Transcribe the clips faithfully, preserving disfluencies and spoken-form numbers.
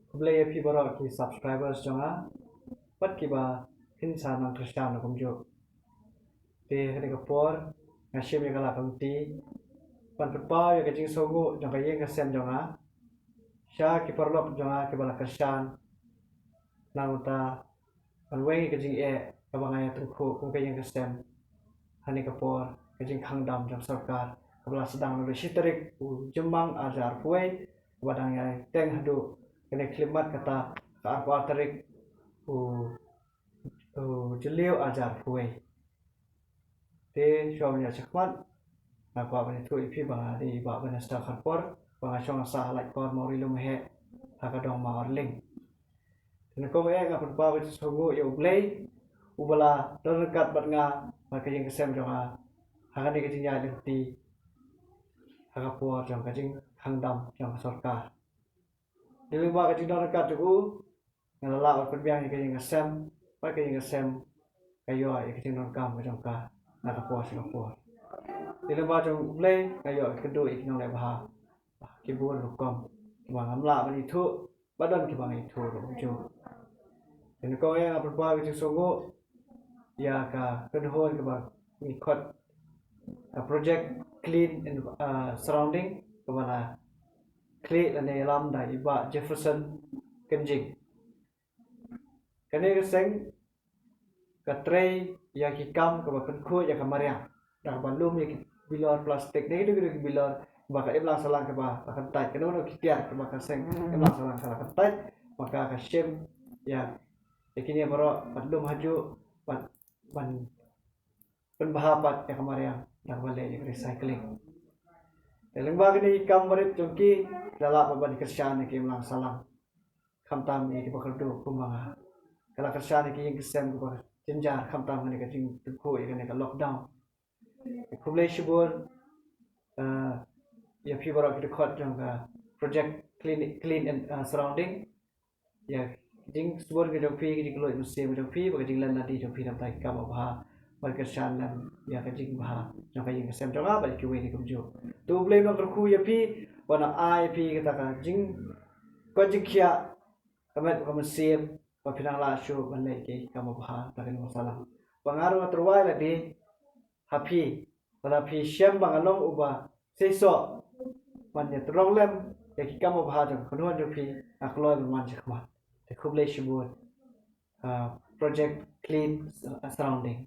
Khublei ïa phi baroh ki subscribers jong nga bad kiba phin sa nang kyrshan kumjuh. Te ha kane ka por nga shim ïa ka lad ka lynti ban pynpaw ïa ka jingsngewnguh jong ka ïing ka sem jong nga sha ki paralok jong nga kiba la kyrshan. Nangta ban weng ïa ka jingeh kaba nga ïa tyngkhuh kum ka ïing ka sem ha kane ka por, ka jingkhang dam jong sorkar kaba la sdang naduh shi tarik u Jymmang arhajar arphew wei, kaba dang ïa teng haduh kane ka khyllipmat kata ka arphew ar tarik u, u Jylliew arhajar arphew wei. Te shuwa ban ïa shakhmat, nga kwah ban ïathuh ïa phi ba nga dei i Bah Bannister Kharpor, ba nga shong sah ha Laitkor Mawri Lumheh, ha ka dong Mawryngkneng. Te nyngkong eh nga pynpaw ka jingsngewnguh ïa U Blei uba la don ryngkat bad nga, bad ka ïing ka sem jong nga ha kane ka jingïaid lynti ha ka por jong ka jingkhang dam jong ka sorkar. Dei lyngba ka jingdon ryngkat jong u nga la lah ban pynbiang ïa ka ïing ka sem, bad ka ïing ka sem ka ïoh ïa ka jingdonkam ka jong ka na ka por sha ka por. Dei lyngba jong U Blei nga ïoh ïa ka kynduh ïa ki nongleh bha ki bun rukom kiba ngam lah ban ithuh, ba don kiba nga ithuh ruh kumjuh. Te nyngkong eh nga pynpaw ka jingsngewnguh ïa ka kynhun kaba ngi khot ka project Clean and, uh, Surrounding, kaba la khlieh lane ïalam da i Bah Jefferson Kynjing. Kane ka seng ka trei ïa ki kam kaba pynkhuid ïa ka mariang da kaba lum ïa ki bilor plastik ne kito kito ki bilor ba ka imlang sahlang kaba la kyntait, kano kano ki tiar kaba ka seng imlang sahlang ka la kyntait, ba ka, ka shim ïa, ïa kine baroh bad lum hajuh bad ban pynbha pat ïa ka mariang da kaba leh ïa ka recycling. Te lyngba kine ki kam barit jong ki, la lah pat ban kyrshan ïa ka imlang sahlang, khamtam ïa kiba kyrduh kumba nga. Ka la kyrshan ïa ka ïing ka sem kaba jynjar khamtam kane ka jingtyngkhuh ïa kane ka lockdown. Khublei shibun, eh, ïa phi baroh ki dkhot jong ka project Clean, Clean and, eh, Surrounding. Ïa ka jingsbun ka jong phi, ka jingkylluid mynsiem ka jong phi, bad ka jinglen lade jong phi na ka bynta ki kam babha, ban kyrshan lem ïa ka jingbha jong ka ïing ka sem jong nga bad ïa kiwei de kumjuh. To U Blei un nang kyrkhu ïa phi, un nang ai ïa phi kata ka jing, ka jingkhiah ka met ka mynsiem, ba phin nang lah shuh ban leh ïa ki kam babha da kane ka sahlang. Ba nga ruh nga tyrwa ïa lade ha phi, ba lada phi shem ba nga long uba seisoh ban ïatynrong lem ïa ki kam babha jong ka kynhun jong phi, nga kloi ban wan shakhmat. Te khublei shibun, ah, Project Clean Surrounding.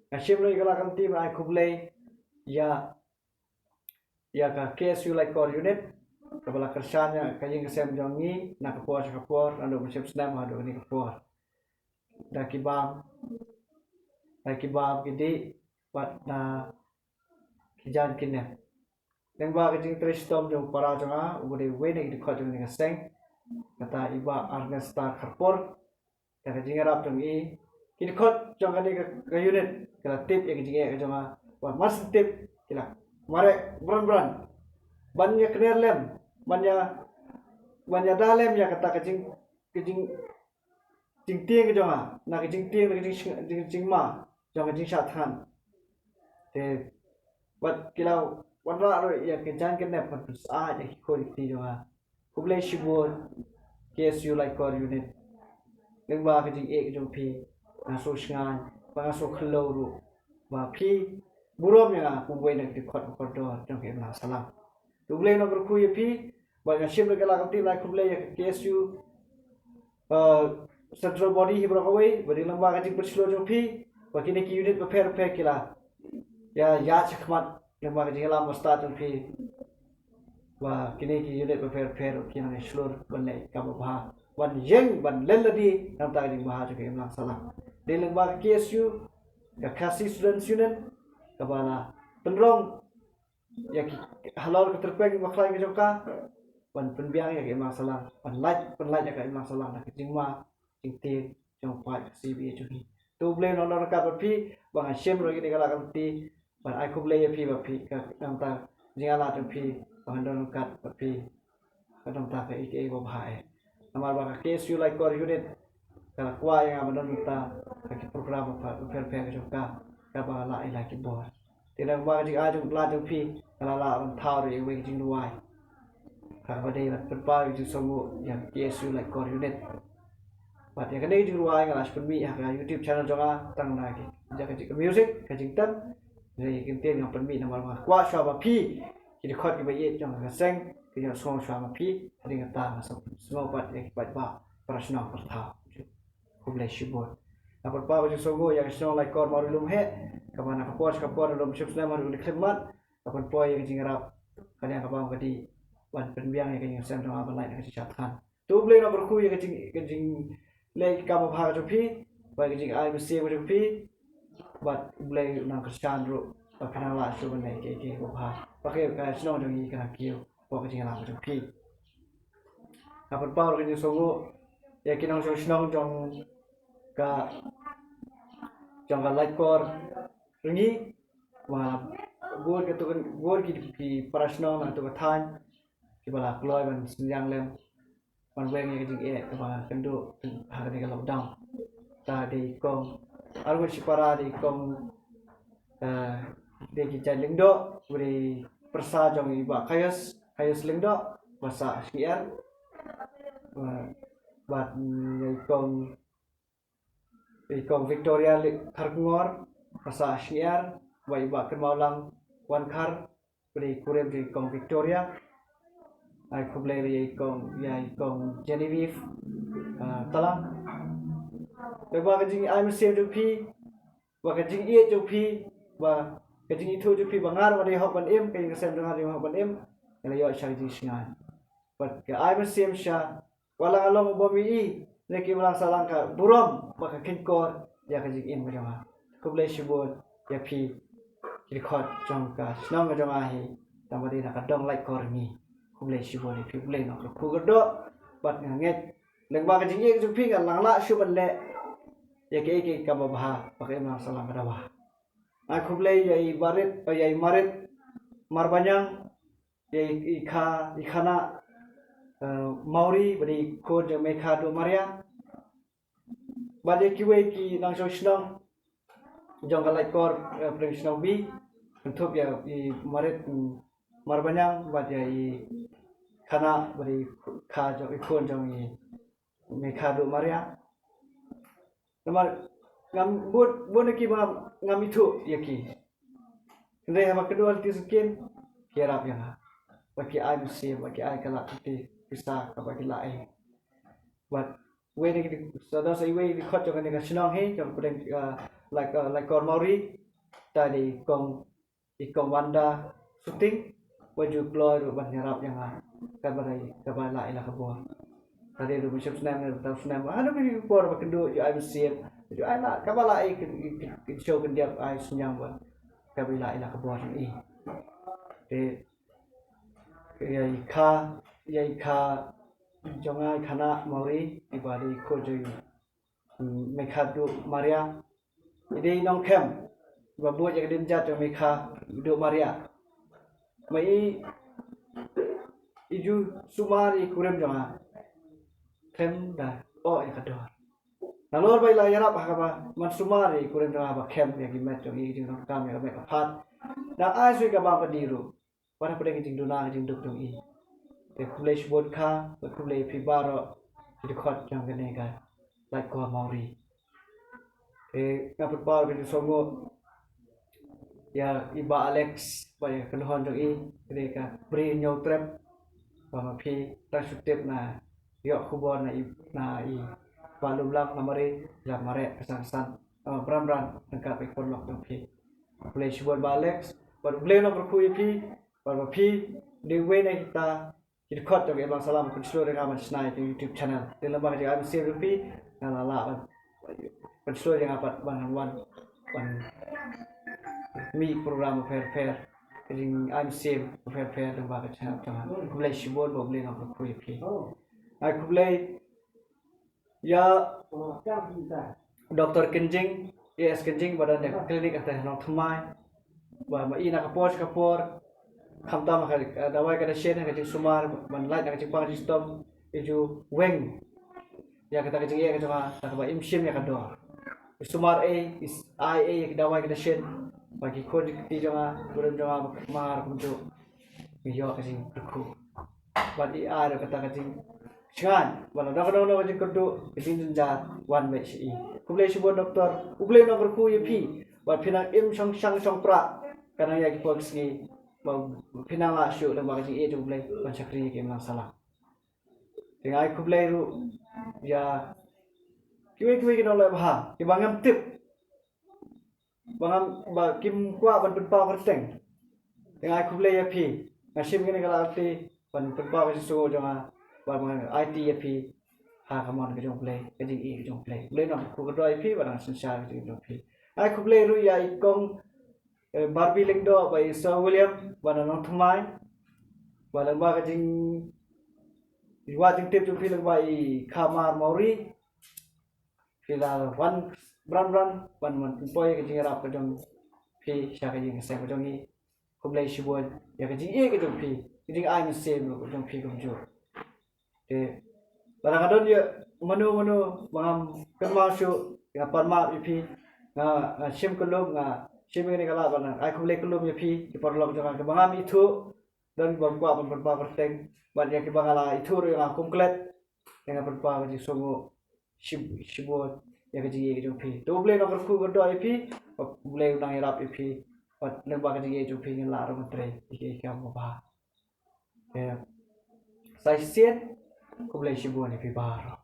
Nga shim ruh ïa ka lad ka lynti ban ai khublei ïa, ïa ka K S U Laitkor Unit, kaba la kyrshan ïa ka ïing ka sem jong ngi na ka por sha ka por, naduh mynshem snem haduh kane ka por. Da ki bam, da ki bam ki dih, bad da ki jan ki nep. Lyngba ka jingtrei shitom jong u para jong nga, uba dei uwei na ki dkhot jong kane ka seng, kata i Bah Ernesta Kharpor, da ka jingïarap jong i, ki dkhot jong kane ka, ka unit ki la tip ïa ka jingeh ka jong nga, bad mar shu tip ki la mareh bran bran ban ïa kner lem, ban ïa, ban ïada lem ïa kata ka jing, ka jing, jingtieng ka jong nga, na ka jingtieng, na ka jing, jing, jingma jong ka jingshah thngan. Te bad ki la wanrah ruh ïa ka jan ka nep ban pynsah ïa ki khun ki kti jong nga. Khublei shibun K S U Laitkor Unit. Lyngba ka jingeh ka jong phi, nga sngewsngaiñ bad nga sngewkhlaiñ ruh ba phi burom ïa nga kum uwei na ki dkhot ba kordor jong ka imlang sahlang. To U Blei un nang kyrkhu ïa phi. Bad nga shim ruh ïa ka lad ka lynti ban ai khublei ïa ka K S U, uh, Central Body hi baroh kawei, ba dei lyngba ka jingpynshlur jong phi ba kine ki unit bapher bapher ki la ïa, ïa shakhmat lyngba ka jingïalam ba stad jong phi. Ba kine ki unit bapher bapher ki nang ïashlur ban leh kam babha, ban ïeng, ban len lade na ka bynta ka jingbha jong ka imlang sahlang. Dei lyngba ka K S U, ka Khasi Students Union, kaba la pynrong ïa ki halor ka tyrpeng bakhlaiñ ka jong ka ban pynbiang ïa ka imlang sahlang, ban lait, ban lait ïa ka imlang sahlang da ka jingma jingtieng jong ka paid ka C B A jong ngi. To U Blei un nang don ryngkat bad phi. Bad nga shim ruh ïa kane ka lad ka lynti ban ai khublei ïa phi ba phi, ka, na ka bynta ka jingïaleh jong phi, ba ngan don ryngkat bad phi. Ka don tang kaei kaei ba bha eh. Namar ba ka K S U Laitkor Unit ka la kwah ïa nga ban don mynta ha ki program bapher bapher ka jong ka, kaba la ai la ki bor. Te namar ba ka jingai jong, lad jong phi, ka la lah ban thaw ruh ïa iwei ka jingduwai. Kaba dei ban pynpaw ïa ka jingsngewnguh ïa ka K S U Laitkor Unit. Bad ïa kane ka jingrwai nga la shu pynmih ha ka YouTube channel jong nga tang na ki, ïa ka jing, ka music, ka jingtem. Ïa ka ktien nga pynmih namar nga kwah shuwa ba phi ki dkhot kiba ïeit jong ka seng kin ïohsngew shuwa ma phi. Hadien kata nga sngew pat ïa ki paidbah para shnong para thaw. Khublei shibun. Nga pynpaw ka jingsngewnguh ïa ka shnong Laitkor Mawri Lumheh kaba na ka por sha ka por ruh ym shym snem haduh kine ki khyllipmat. Ka pynpoi ïa ka jingïarap ka liang ka bam ka dih ban pynbiang ïa ka jingshem jong nga ban lait na ka jingshad than. To U Blei un nang kyrkhu ïa ka jing, ka jingleh kam babha ka jong phi bad ka jingai mynsiem ka jong phi. Bad U Blei un nang kyrshan ruh ba phin nang lah shuh ban leh kiei kiei babha ba ka shnong jong ngi kan nang kiew hapoh ka jingïalam ka jong phi. Nga pynpaw ka jingsngewnguh ïa ki nongshong shnong jong ka, jong ka Laitkor Ryngi, wa bun ka tu, bun ki, ki para shnong na tu ka thaiñ kiba la kloi ban synñiang lem ban weng ïa ka jingeh kaba kynduh ha kane ka lockdown. Ta dei i kong Arwin Shipara, dei i kong, eh, dei ki jait Lyngdoh, dei pyrsa jong i Bah Kaius, Kaius Lyngdoh ba sah Shngier. Eh, bad, mm, i kong, i kong Victoria Kharkongor ba sah Shngier, bad i Bah Kynmawlang Wankhar, bad i kurim jong i kong Victoria. Ai khublei ïa i kong, ïa i kong Genevieve, ah, Talang. Te ba ka jingai mynsiem jong phi, ba ka jingïeit jong phi, ba ka jingithuh jong phi ba nga ruh nga dei hok ban im, ka ïing ka sem jong nga dei hok ban im. Nga la ïoh sha ka jingshngaiñ. Bad ka ai mynsiem sha Wat la nga long u bym ïohi ne ki imlang sahlang, ka burom bad ka kynkoit ïa ka jingim ka jong nga. Khublei shibun ïa phi ki dkhot jong ka shnong ka jong nga hi, tang ba dei na ka dong Laitkor Ryngi. Khublei shibun ïa phi, U Blei un nang kyrkhu kyrdoh bad nga ngeit lyngba ka jingïeit ka jong phi ngan nang lah shuh ban leh ïa kiei kiei kiba bha ba ka imlang sahlang ka dawa. Nga khublei ïa i Barit, ïa i Marit Marbaniang, ïa i, i Kha, i Khana, eh, Mawri, bad i khun jong Mekha Duh Maria. Bad ïa kiwei ki nongshong shnong jong ka Laitkor, eh, Pdeng Shnong B, kynthup ïa i Marit, mm, Marbaniang, bad ïa i Khana, bad i Kha jong, i khun jong i Mekha Duh Maria. Namar ngam, bun, bun na ki ba ngam ithuh ïa ki. Hynrei haba kynduh lynti syngkien, ki ïarap ïa nga. Ba ki ai mynsiem, ba ki ai ka lad kti pisa kaba ki lah ai. Bad wei na ki, sa da sa iwei i dkhot jong kane ka shnong hi, jong ka pdeng, ah, Lait, ah, Laitkor Mawri, ta dei i kong i kong Wanda Suting, ba ju kloi ruh ban ïarap ïa nga. Kaba dei, kaba la ai la ka bor. Ka dei ruh ba shim snem ne ba tang snem. Haduh kine ki por ba kynduh ju ai mynsiem, ju ai la, kaba la ai ki, ki, ki, ki show kyndiap ai synñiang ba kaba la ai la ka bor jong i. Te ïa i Kha, ïa i Kha jong nga i Khana Mawri, iba dei i khun jong i Mekha Duh Maria. I dei i nongkhem ba bud ïa ka dien jait jong Mekha Duh Maria. Ma i, i ju sumar ïa i kurim jong nga. Khlem da oh ïa ka dor. Nalor ba i la ïarap ha kaba man sumar ïa i kurim jong nga ba khem ïa ki met jong i, ki jingdonkam ïa ka met ka phad. Nang ai shuh ïa ka bam ka dih ruh. Wat hapdeng ka jingduna ka jingduk jong i. Te khublei shibun Kha, bad khublei phi baroh ki dkhot jong kane ka Laitkor Mawri. Te nga pynpaw ka jingsngewnguh ïa i Bah Alex bad ïa ka kynhun jong i, kane ka Bri Hynñiewtrep, ba ma phi tang shu tip na ïoh khubor na i, na i Bah Lumlang, na Mari, la mareh ka san ka san, na Mawbran Bran, ryngkat bad ki paralok jong phi. Khublei shibun Bah Alex, bad U Blei un nang kyrkhu ïa phi, bad ba phi dei uwei na kita ki dkhot jong ka imlang sahlang ba pynshlur ïa nga ban shna ïa ka YouTube channel. Te lyngba ka jingai mynsiem jong phi nga la lah ban pynshlur ïa nga pat ban wan, ban mih program bapher bapher, ka jingai mynsiem bapher bapher lyngba ka channel jong nga. Khublei shibun, bad U Blei un nang kyrkhu ïa phi. Ai khublei ïa Doctor Kynjing, A S Kynjing, ba don ha ka clinic hangtei ha Nongthymmai, ba ma i na ka por sha ka por, khamtam ha ka, eh, dawai ka dashin, ha ka jingsumar ban lait na ka jingpang jingshitom, i ju weng ïa kata ka jingeh ka jong nga, na kaba im shym ïa ka dor. I sumar ei, i s-, ai ei ïa ka dawai ka dashin, ba ki khun ki kti jong nga, kurim jong nga, ba ka mar kumjuh, ngi ïoh ka jingkyrkhu. Bad i ai ruh kata ka jingshngaiñ, bad lada ka don ka jingkyrduh, ka jingjynjar wan beit sha i. Khublei shibun Doctor, U Blei un nang kyrkhu ïa phi. Bad phi nang im shong shang shong prah, ka nang ïa ki por ki sngi, bad phi nang lah shuh lyngba ka jingïeit jong U Blei ban shakri ïa ka imlang sahlang. Te nga ai khublei ruh ïa kiwei kiwei ki nongleh bha kiba ngam tip, ba ngam, ba kim kwah ban pynpaw kyrteng. Te nga ai khublei ïa phi. Nga shim kane ka lad lynti ban pynpaw ka jingsngewnguh jong nga, ban aiti ïa phi ha ka mon ka jong U Blei, ka jingïeit ka jong U Blei. U Blei un nang kyrkhu kyrdoh ïa phi, ban nang synshar ka jingim jong phi. Nga ai khublei ruh ïa i kong, eh, Barbie Lyngdoh bad i Sir William, ba na nongthymmai, ba lyngba ka jing, i wad jingtip jong phi lyngba i Khamar Mawri, phi la wan bran bran ban wan pynpoi ka jingïarap ka jong phi sha ka ïing ka sem ka jong ngi. Khublei shibun ïa ka jingïeit ka jong phi, ka jingai mynsiem ruh ka jong phi kumjuh. Te lada nga don ïa mano mano ba ngam kynmaw shuh, nga pan map ïa phi. Nga, nga shim kyllum, nga shim ïa kane ka lad ban ai khublei kyllum ïa phi, ki paralok jong nga kiba ngam ithuh, don kiba kwah ban pynpaw kyrteng, bad ïa kiba nga la ithuh ruh ïa nga kum klet. Te nga pynpaw ka jingsngewnguh shib-, shibun ïa ka jingïeit ka jong phi. To U Blei un nang kyrkhu kyrdoh ïa phi, bad U Blei un nang ïarap ïa phi, bad lyngba ka jingïeit jong phi ngin lah ruh ban trei ïa ki kam kiba bha. Te sa shisien, khublei shibun ïa phi baroh.